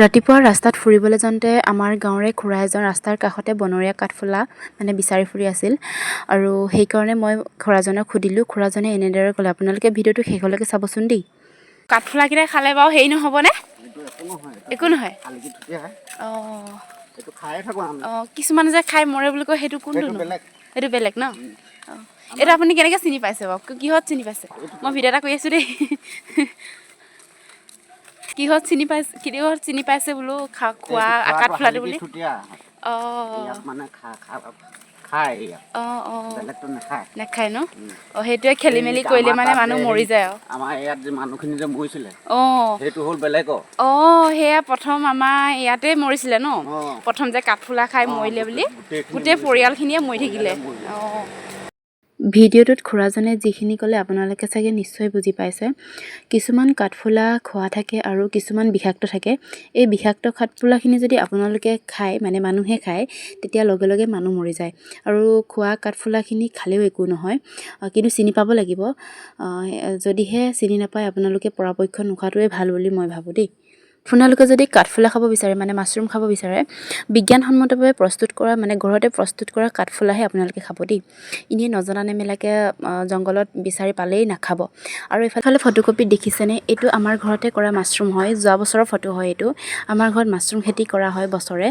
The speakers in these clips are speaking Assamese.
ৰাতিপুৱা ৰাস্তাত ফুৰিবলৈ যাওঁতে আমাৰ গাঁৱৰে খুৰা এজন ৰাস্তাৰ কাষতে বনৰীয়া কাঠফুলা মানে বিচাৰি ফুৰি আছিল আৰু সেইকাৰণে মই খুৰাজনক সুধিলোঁ। খুৰাজনে এনেদৰে ক'লে। আপোনালোকে ভিডিঅ'টো শেষলৈকে চাবচোন দেই। কাঠফুলাকেইটা খালে বাৰু হেৰি নহ'বনে? এইটো একো নহয়। একো নহয়। শালিকি থুটিয়াহে। এইটো খায়ে থাকোঁ আমি। অঁ, কিছুমানে যে খাই মৰে বুলি কয়, সেইটো কোনটো? সেইটো বেলেগ। সেইটো বেলেগ ন? অঁ, এইটো আপুনি কেনেকৈ চিনি পাইছে বাৰু? কিহত চিনি পাইছে? মই ভিডিঅ' এটা কৰি আছোঁ দেই। কিহত চিনি পাইছে, কিহত চিনি পাইছে বোলো খোৱা এইটো খোৱাটো কাঠফুলাটো শালিকি বুলি? থুটীয়া। ইয়াত মানে খায় ইয়াত। অঁ অঁ বেলেগটো নাখায়। নাখায় ন? অঁ, সেইটোৱে খেলি মেলি কৰিলে আমাৰ মানে তাত মানুহ যে মৰি যায় আৰু। আমাৰ ইয়াত যে মানুহখিনি যে মৰিছিলে, সেইটো হ'ল বেলেগৰ। অঁ, সেয়া প্ৰথম আমাৰ ইয়াতে মৰিছিলে ন? অঁ। প্ৰথম যে কাঠফুলা খাই মৰিলে বুলি। গোটেইখিনি গোটেই মৰিছিলে। পৰিয়ালখিনিয়ে মৰি থাকিলে। পৰিয়ালে মৰিলে। অঁ, ভিডিঅ'টোত খুৰাজনে যিখিনি ক'লে আপোনালোকে চাগে নিশ্চয় বুজি পাইছে। কিছুমান কাঠফুলা খোৱা থাকে আৰু কিছুমান বিষাক্ত থাকে। এই বিষাক্ত কাঠফুলাখিনি যদি আপোনালোকে খায়, মানে মানুহে খায়, তেতিয়া লগে লগে মানুহ মৰি যায়। আৰু খোৱা কাঠফুলাখিনি খালেও একো নহয়, কিন্তু চিনি পাব লাগিব। যদিহে চিনি নাপায় আপোনালোকে, পৰাপক্ষত নোখোৱাটোৱে ভাল বুলি মই ভাবোঁ দেই। আপোনালোকে যদি কাঠফুলা খাব বিচাৰে, মানে মাছৰুম খাব বিচাৰে, বিজ্ঞানসন্মতভাৱে প্ৰস্তুত কৰা, মানে ঘৰতে প্ৰস্তুত কৰা কাঠফুলাহে আপোনালোকে খাব দেই। এনেই নজনা নেমেলাকৈ জংঘলত বিচাৰি পালেই নাখাব। আৰু এইফালে ফটোকপিত দেখিছেনে? এইটো আমাৰ ঘৰতে কৰা মাছৰুম হয়। যোৱা বছৰৰ ফটো হয় এইটো। আমাৰ ঘৰত মাছৰুম খেতি কৰা হয় বছৰে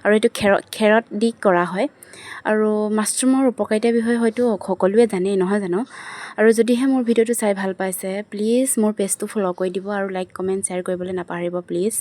আৰু এইটো খেৰত দি কৰা হয়। আৰু মাছৰুমৰ উপকাৰিতাৰ বিষয়ে হয়তো সকলোৱে জানেই, নহয় জানো? আৰু যদিহে মোৰ ভিডিঅ'টো চাই ভাল পাইছে, প্লিজ মোৰ পেজটো ফ'ল' কৰি দিব আৰু লাইক, কমেণ্ট, শ্বেয়াৰ কৰিবলৈ নাপাহৰিব প্লিজ।